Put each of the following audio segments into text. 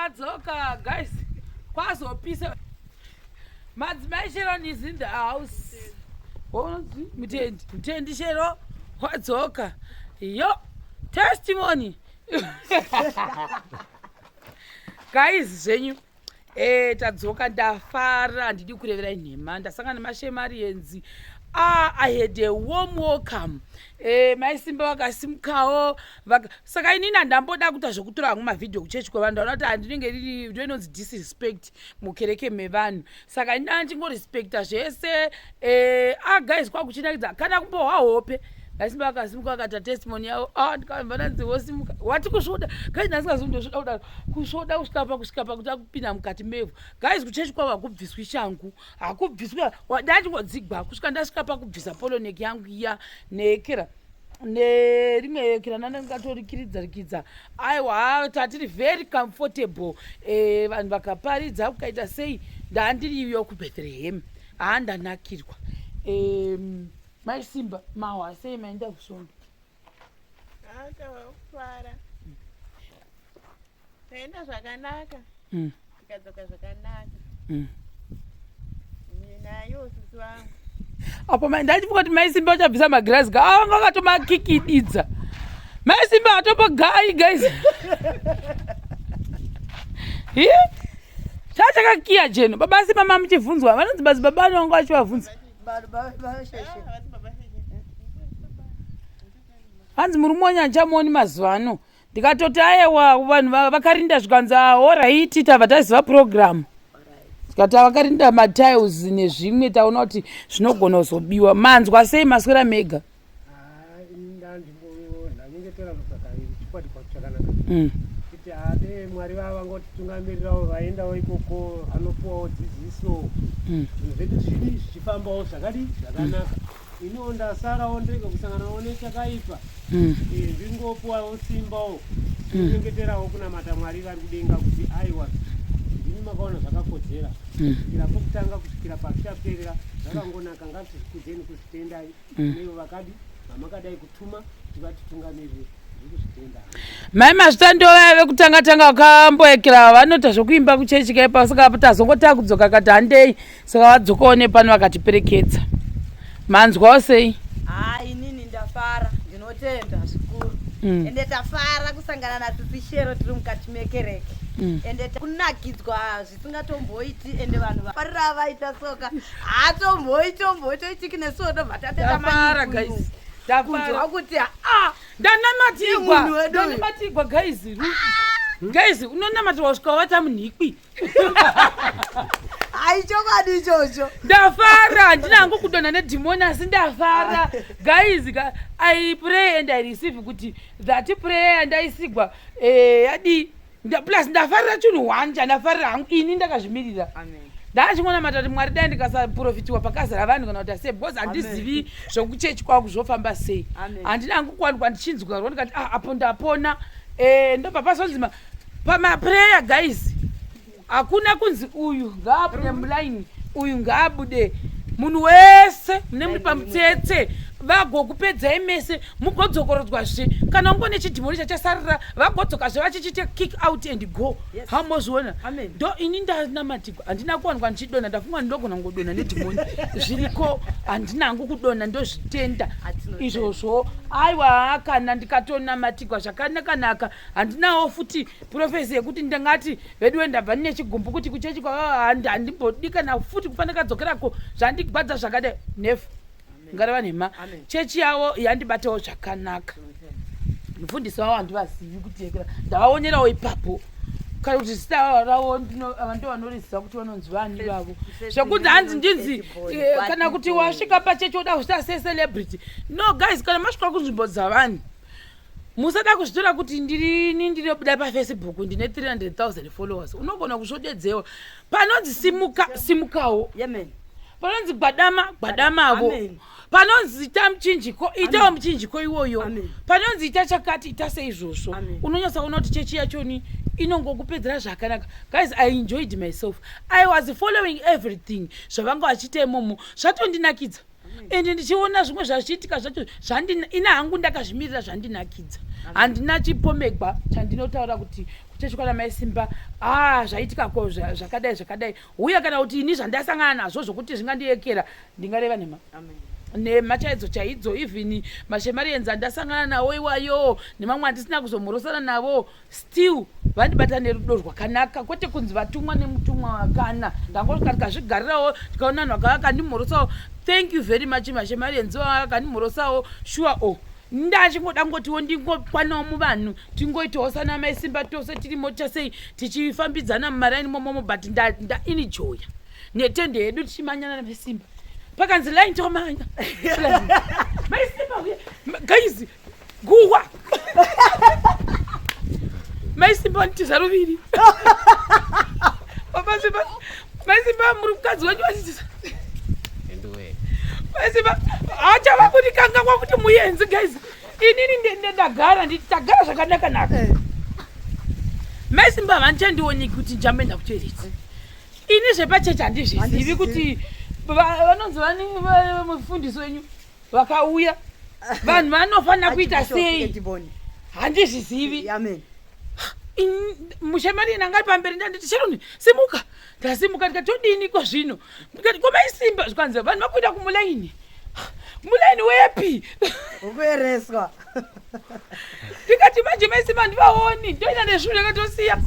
Tadzoka guys, kwazopisa. Madzimai Sharon is in the house. Wonzi mutendi, mutendi Shero wadzoka. Yo, testimony. Guys zvenyu Eh, tadzoka ndafara handidi kureverai nhema ndasangana nemashemarienzi ah, i had a warm welcome eh, mai simba vakasimukawo vaka... saka inini handamboda kuita zvekutora hangu mavhidhiyo kuchechi kwevanhu ndaona kuti handinenge riri ndo inonzi disrespect mukereke mevanhu saka ini ndandingorespecta zvese eh, ah, guys kwakuchinakidza kana kumbohwa hope Vasimba vakasimuka vakata testimony yavo ah, ndikabva ndanzi wosimuka wati kusvoda guys ndasingazivi ndosvoda kudaro kusvoda kusvika pa kusvika pakuti akupinda mukati mevhu guys kuchechi kwavo hakubviswi shangu hakubviswi ndachingodzigwa kusvika ndasvika pakubvisa polonek yangu iya nekera nerimwe kira nandingatorikiridza rikidza aiwa tatiri very comfortable eh, vanhu vakaparidza kukaita sei ndandiriyo kubethlehem haa ndanakirwa um, Mai Simba, mahwa sei maenda kusvondo? Kufara. Taenda zvakanaka. Tikadzoka zvakanaka. Nayo sisi wangu. Apo mai ndachifunga kuti mai Simba vachabvisa magirazi ka ava vanga vakatomakikididza. Mai Simba atopa gai guys. Hi? Chachakakiya jeno. Baba Simba mamuchivhunzwa vanonzi bazi baba vangu vachivavhunza. Hanzi murume wenyu handichamuoni mazuva ano. Ndikatoti ayewa vanhu vakarinda zvikanzi ahoraiti tabva taziva program. Tikati vakarinda matiles nezvimwe taona kuti zvinogona kuzobiwa. Manzwa sei maswera mega? Kuti ade Mwari vava vangotitungamirirawo vaendawo ikoko vanopuwawo dzidziso zvinhu zvedu zvidi zvichifambawo zvakadi zvakanaka. Iniwo ndasarawo ndirege kusanganawo nechakaipa, ndingopuwawo simbawo ndinyengeterawo kunamata Mwari vari kudenga kuti aiwa ndimi makaona zvakakodzera kusvikira pokutanga kusvikira pazvichaperera zvakangonaka ngatizvikudzei nekuzvitendai Neivo vakadi vamakadai kutuma kuti vatitungamirire ndiri kuzvitenda. Mai Mazvita ndovaya vekutanga tanga vakamboekera vanoita zvekuimba kuchechi kaipa saka tazongotanga kudzoka kati handei saka vadzokawo nepano vakatiperekedza. Manzwawo sei? Haa inini ndafara ndinotenda zvikuru ende tafara kusangana nasisi Shero tiri mukati mekereke ende kunakidzwa zvisingatomboiti ende vanhu vafarira vaita soka hatomboitomboitoitiki nesuwo tobva tateta guys kunzwa kuti ah ndanamatigwa ndanamatigwa guys guys unonamatirwa kusvika wavata munhikwi hai chokwadi ichocho ndafara handina hangu kudonha nedhimoni asi ndafara guys i pray and i receive kuti that prayer yandaisigwa eh, yadii plus ndafarira chinhu one chandafarira hangu ini ndakazvimirira ndachingonamata kuti Mwari dai ndikasaprofitiwa pakazara vanhu kana kuti asei because handizivi zvekuchechi kwangu zvofamba sei. Handina hangu kuwanikwa ndichinzwa rwo ndikati ah, apo ndapona. Eh, ndobva pazonzi pamaprayer guys hakuna kunzi uyu ngaabude mulaini uyu ngaabude munhu wese mune muri pamutsetse vagokupedzai mese mugodzokorodzwazve kana ungone chidhimoni chachasarira vagodzokazve vachichiita kick out and go. Hamozviona ndo ini ndanamatigwa handina kuwanikwa ndichidonha ndafunga ndinogona kungodonha nedhimoni zviriko handina hangu kudonha ndozvitenda izvozvo aiwa kana ndikatonamatigwa zvakanakanaka handinawo futi profesi yekuti ndingati veduwe ndabva ndine chigumbu kuti kuchechi kwava handimbodi kana futi kufa ndakadzokerako zvandigwadza zvakadai nefu ngareva nhema chechi yavo yandibatawo zvakanaka mufundisi wavo handivazivi kuti ndavaonerawo ipapo kana kuti zita ravo ndo vanoriziva kuti vanonzi vani vavo zvekunzi hanzi ndinzi kana kuti wasvika pachechi woda kuzvita secelebrity no guys kana masvika kunzvimbo dzavanhu musada kuzvitora kuti ndirini ndinobuda pafacebook ndine 300,000 followers unogona kusvodedzewa panonzi simuka simukawo panonzi gwadama gwadamavo panonzi ita muchinjiko itawo muchinjiko iwoyo panonzi ita chakati ita seizvozvo unonyatsa kuona kuti chechi yachoni inongokupedzera zvakanaka guys i enjoyed myself i was following everything zvavanga vachiita imomo zvatondinakidza ende ndichiona zvimwe zvazvichiitika zvacho ina hangu ndakazvimirira zvandinakidza handina chipomegwa chandinotaura kuti Kuchechi kwana mai Simba, ah, zvaitika ko zvakadai zvakadai, uye kana kuti ini zvandasangana nazvo zvokuti zvingandiyekera, ndingareva nhema? Nhema chaidzo chaidzo. Even mashemarians andasangana nawo iwayo nemamwe andisina kuzomhorosana navo, still vandibata nerudo rwakanaka, kwete kunzi vatumwa nemutumwa. Kana ndangosvika tikazvigarirawo, tikaona vanhu vakava vakandimhorosawo. Thank you very much, mashemarians vakandimhorosawo. Sure, o oh, ndachingoda ngotiwo ndingokwanawo muvanhu, tingoitawo sana mai Simba, tose tirimo chasei, tichifambidzana mumaraini momomo. But ndaenjoya netende yedu tichimanyana namaisimba. Pakanzi line, tomanya. Maisimba uye guys, guhwa, maisimba vanitiza ruviri. Baba Simba, maisimba, muri mukadzi wenyu vachitiza. Maisimba hachava kundikanga kwakuti muyenzi. Guys, inini ndagara, nditi tagara zvakanaka naka. Maisimba havanichandioniki kuti ndichamboenda kutoilet. Ini zvepachechi handizvizivi kuti vanonzi vani, mufundisi wenyu vakauya, vanhu vanofanira kuita sei, handizvizivi. Mushamari anga ari pamberi, ndanditi, "Sheroni, simuka." Ndasimuka, ndikati, "Todini ko zvino?" Ndikati, "Komaisimba?" Zvikanzi, "Vanhu vakuenda kumulaini." Mulaini wepi? Ukuereswa. Ndikati, "Manje maisimba ndivaoni, ndoenda nezvinhu." Ndakatosiya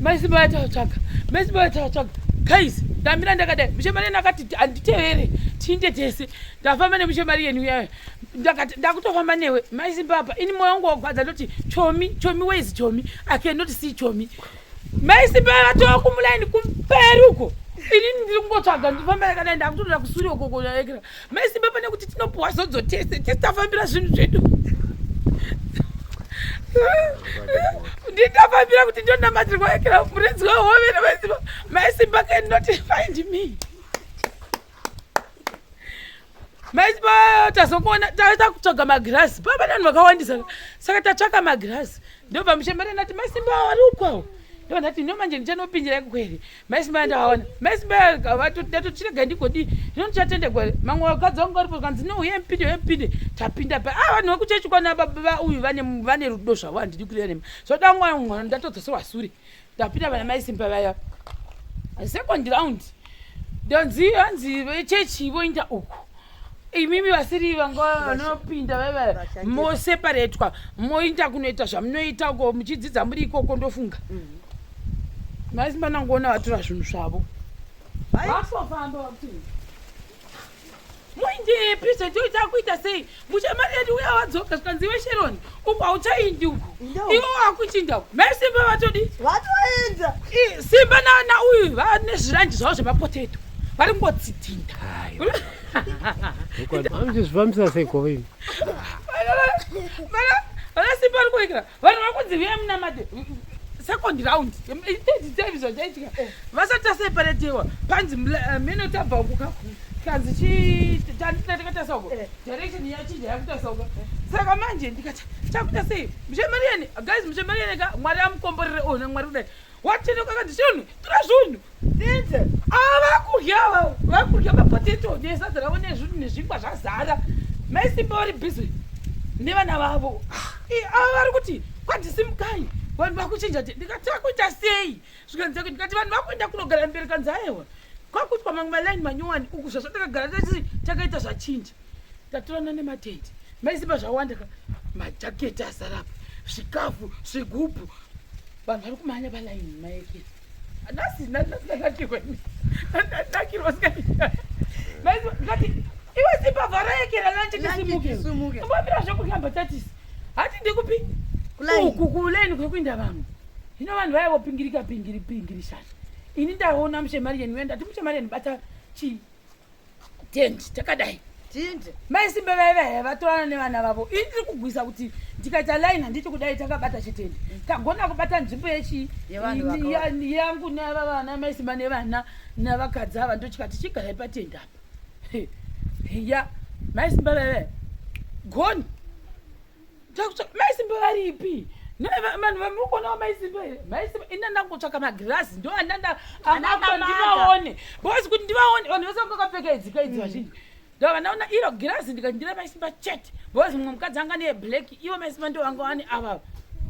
maisimba vatatsvaga, maisimba vatatsvaga. Guys, ndamira ndakadai, mushamari akati, "Handitevere, tiinde tese." Ndafamba nemushamari yenu uyayo, ndakati, "Ndakutofamba newe, maisimba apa." Ini mwoyo wangu wagwadza, ndoti, "Chomi, chomi, where is chomi? I cannot see chomi." Maisimba vatova kumulaini kumberi uko, inini ndiri kungotsvaga, ndifamba yakadai, ndakutotoda kusuri uko kuekera maisimba. Pane kuti tinopuwa zodzo tese, tese tafambira zvinhu zvedu. Nditafambira kuti ndonamatirwa ekera muredzi wehove namaisimba. Maisimba cannot find me. Maisimba tazokuona taita kutsvaga magirazi papa, vanhu vakawandisa, saka tatsvaka magirazi. Ndobva muchembere ndati, "Maisimba vari ukwawo." Ndobva ndati, "No, manje ndichanopindira ikokwere." Maisimba ndawaona, maisimba ndatochirega ndigodi zvino ndichatendegwa. Mamwe vakadzi vangu varipo, kanzi, "No, uye mpinde, uye mpinde." Tapinda pa, ah, vanhu vekuchechi kwana baba uyu vane rudo zvavo, handidi kureva nema zvoda. Ndatodzoserwa sure, ndapinda vana maisimba vaya. Second round, ndonzi, hanzi vechechi voinda uku, imimi vasiri vanga vanopinda vaiva moseparetwa, moinda kunoita zvamunoita uko, muchidzidza muri ikoko. Ndofunga maisimba nangoona vatora zvinhu zvavo, vafofamba vakuti, "Muindepi? Zvetoita kuita sei?" Muchamari yedu uya wadzoka, zvikanzi, "Iwe Sheroni, uku hauchaindi uku, iwe wakuchinda uku." Maisimba vatodi Vatoenda. Simba nauyu vane zviranji zvavo zvemapotato, vari kungotsitinda. Amuchizvifambisa sei kove imi? Vana Simba vari kuekera vanhu vakunzi, "Uya munamate." Second round, third time zvachaitika, vasati taseparetewa, panzi meno tabva uku kaku, kanzi tandina uko, direction yachinja, yakutarisa uko. Saka manje ndikati, "Chakuita sei?" Muchemariyeni, guys, muchemariyeni ka, Mwari amukomborere ona Mwari kudai watendeuka, kanzi, "Shoni, tora zvinhu." Tinde. Ava vakudya, ava vakudya mapotato nesadza ravo nezvinhu nezvingwa zvazara. Maisimba vari busy nevana vavo. Ava vari kuti, "Kwadisimukai, vanhu vakuchinja." Ndikati, "Takuita sei?" Zvikanzi, ndikati, "Vanhu vakuenda kunogara mberi." Kanzi, "Aiwa, kwakuitwa mamwe malaini manyowani uku, zvazvatakagara tati takaita zvachinja." Tatorana nematende, maisimba zvawanda ka, majaketi azarapa, zvikafu, zvigubhu, vanhu vari kumhanya palaini maekera. Nhasi ndanakirwa, ndanakirwa. Ndikati, "Iwe Simba, vharaekera lunch." Lunch. Tisimuke. Tisimuke. Mbomira zvekurya mbatatisi, hati ndikupi? Kulaini. Uku kulaini kwekuinda vamwe. Hino vanhu vaya vopingirika pingiri pingirishana. Ini ndaona muchemariyeni uya, ndati, "Muchemariyeni, bata chi tendi." Takadai. Tinde. Maisimba vaya vaya vatorana nevana vavo. Ini ndiri kugwisa kuti ndikaita line, handiti kudai takabata chitende, tagona kubata nzvimbo yechi Yevanhu vakawanda. Yangu nava vana maisimba nevana navakadzi ava, ndochikati, "Chigarai patende apa." Ya, maisimba vaya vaya goni. Maisimba varipi? Vanhu vamuri kuonawo maisimba here? Maisimba ina ndangotsvaka magirazi, ndo andanda Anakamaka. ndivaone, because kuti ndivaone, vanhu vese vanga vakapfeka idzika idzi vazhinji, ndava ndaona iro girazi, ndikati, "Ndira maisimba chete," because mumwe mukadzi anga neblack, ivo maisimba ndo vanga vane ava.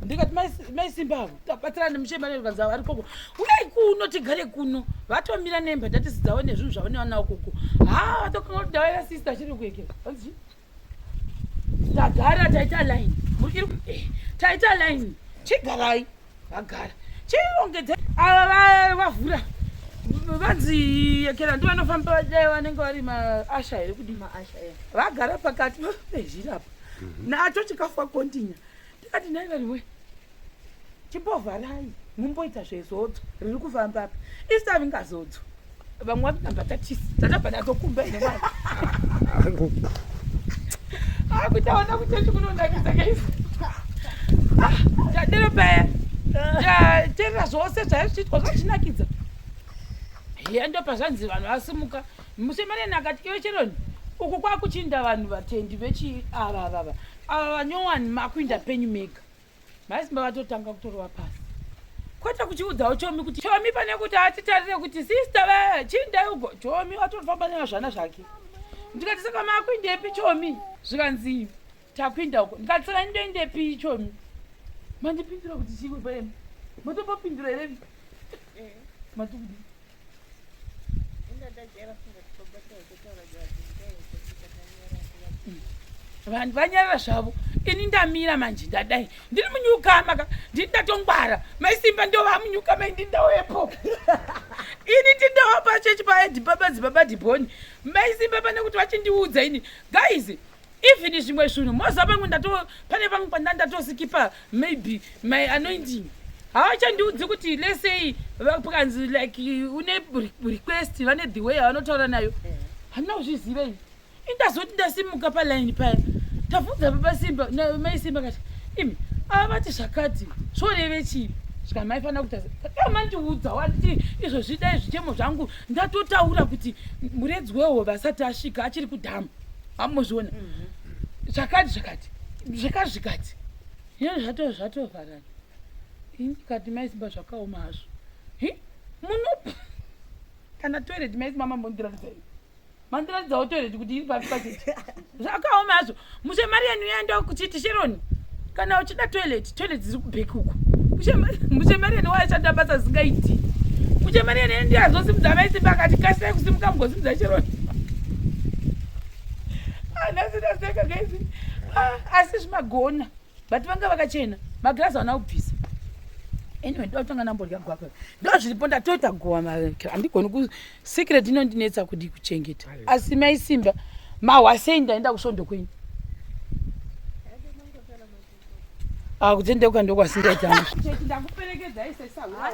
Ndikati mai Simba avo tabatsirana nemuchemba nerukanzi avo ari koko, uyai kuno tigare kuno. Vatomira nembatatisi dzavo nezvinhu zvavo nevana ukoko. Ha, vatokanga kuti ndavaira sister chiri kuekera. Vanzi tagara taita line, taita line, chigarai. Vagara, chirongedza ava vavhura, vanzi yekera ndivanofamba dai vanenge vari maasha here kudii, vagara pakati pezhira apa nacho chikafa kontinya. Tikati nhai vanhuwe, chimbovharai mumboita zvezodzo riri kufamba apa, isi tavinga zodzo, vamwe vavinga mbatatisi, tatabva natokumba ine mwana akutaona kuchechi kunonakisa kaisi tadero paya taterera zvose zvaichiitwa zvachinakidza. Heya, ndopazvanzi vanhu vasimuka. Musemaneni akati, iwe Cheroni, uku kwakuchinda vanhu vatendi vechi ava avava ava vanyowani, makuinda penyu mega. Maisimba vatotanga kutorova pasi, kwete kuchiudzawo Chomi kuti Chomi pane kuti atitarire kuti sister vaya chiindai uko. Chomi watofamba nemazvana zvake. Ndikati saka makuindepi, Chomi? Zvikanzi takuinda uko. Ndikati saka ndoindepi, Chomi? Mandipindura kuti chiwe paeni matopapindura here matikudi. Vanhu vanyarara zvavo, ini ndamira manje, ndadai ndiri munyukama ka, ndini ndatongwara. Maisimba ndova munyukama, ini ndawepo, ini ndindawa pachechi paedhibabadzibaba dhibhoni. Maisimba pane kuti vachindiudza ini, guys, even zvimwe zvinhu moziva, pamwe ndato pane pamwe panda ndatosikipa maybe my anointing, havachandiudzi kuti lesei pakanzi like une request, vane the way yavanotaura nayo, handina kuzviziva ini. Indazoti ndasimuka palaini paya, tabvunza baba Simba, mai Simba kati, imi ava vati zvakati zvoreve chii? Svika maifanira kuita mandiudza wanditi izvozvi, dai zvichemo zvangu ndatotaura kuti muredzi weho vasati asvika achiri kudhamu, amuzviona zvakati zvakati zvakati zvikati ino zvato zvatovharana. Ini ndikati mai Simba, zvakaoma hazvo. Hi, muno kana toilet mai Simba mambondiratidza ini, mandiratidzawo toilet kuti iri papi pachechi. Zvakaoma hazvo. Mushemari yenu yaenda kuchiti, Sheroni, kana uchida toilet, toilet dziri kuback uko. Mushemari yenu waishanda basa zingaiti. Mushemari yenu ndiye azosimudza maisimba akati, kasirai kusimuka mugosimudza Sheroni. Nhasi ndaseka guys. Ah, asi zvimagona, but vanga vakachena, magirazi havana kubvisa. Anyway, ndotanga ndambodya gwapa, ndo zviripo. Ndatoita gowa, handigoni ku secret inondinetsa kudi kuchengeta. Asi maisimba mahwa sei? Ndaenda kusvondo kwenyu. Ah, kutendeuka ndokwasingaita. Ndakuperekedza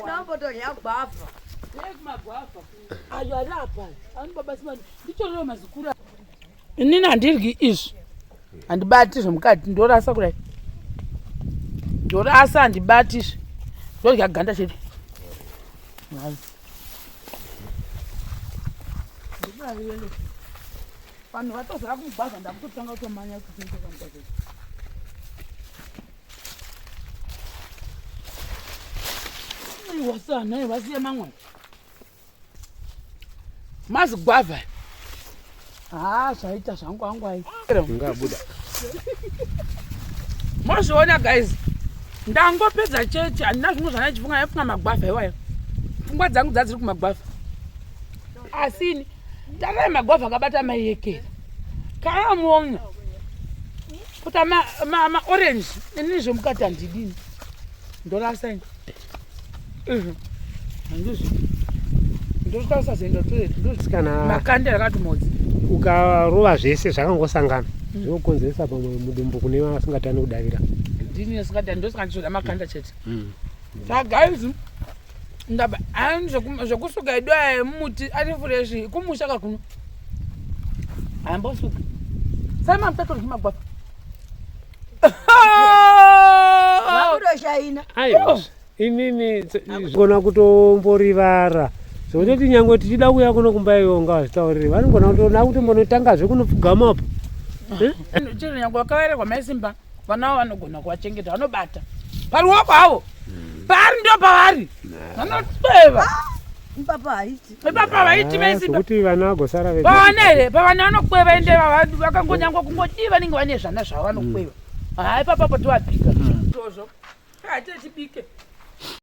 Ndambotodya gwavha. Magwavha ayo ari apa anobaba simani, nditorero mazikuru. Inini handiryi izvi, handibati zvemukati, ndorasa kudai, ndorasa, handibati izvi, ndodya ganda chete. Hai. Vanhu vatozara kumugwavha, ndakutotanga kutomanya kutenga mugwavha. Wasana vasiya mamwe mazigwavha. Ha, zvaita zvangu hangu ai. Ngabuda. Mozviona guys, ndangopedza chechi, handina zvimwe zvandachifunga, ndaifunga magwavha iwayo. Pfungwa dzangu dzadziri kumagwavha, asi ini tarai magwavha akabata mai yekera kana muona kuti maorange inini zvemukati handidini, ndorasa ini izvo, handizvidi, ndosvika kusazoenda toilet. Kana Makanda akati modzi. Ukarova zvese zvakangosangana, zvinokonzeresa pamwe mudumbu kune vasingatani kudavira. Ndini asingadani, ndosaka ndizoda makanda chete. Saka guys, ndaba ani zvekusuka edu aya emuti ari fresh kumusha kakuno hambosuka sai mamusatoryi magwavha. Vakutoshaina. Aiwa, inini gona kutomborivara zvekutoti nyangwe tichida kuuya kuno kumba iwo ngavazvitaurire, vanogona kutoona kuti mbonotangazve kunopfugamapo. Chero nyange vakavererwa maisimba, vana vavo vanogona kuvachengeta, vanobata paruoko havo, pari ndo pavari vanotweva. Ipapa haiti. Ipapa vaiti maisimba. Zvekuti vana vagosara vega. Pavana here, pavana vanokweva, ende vakangonyangwa kungodii, vanenge vane zvana zvavo vanokweva. Hai, papapo tovapika izvozvo. Saka hatite tibike.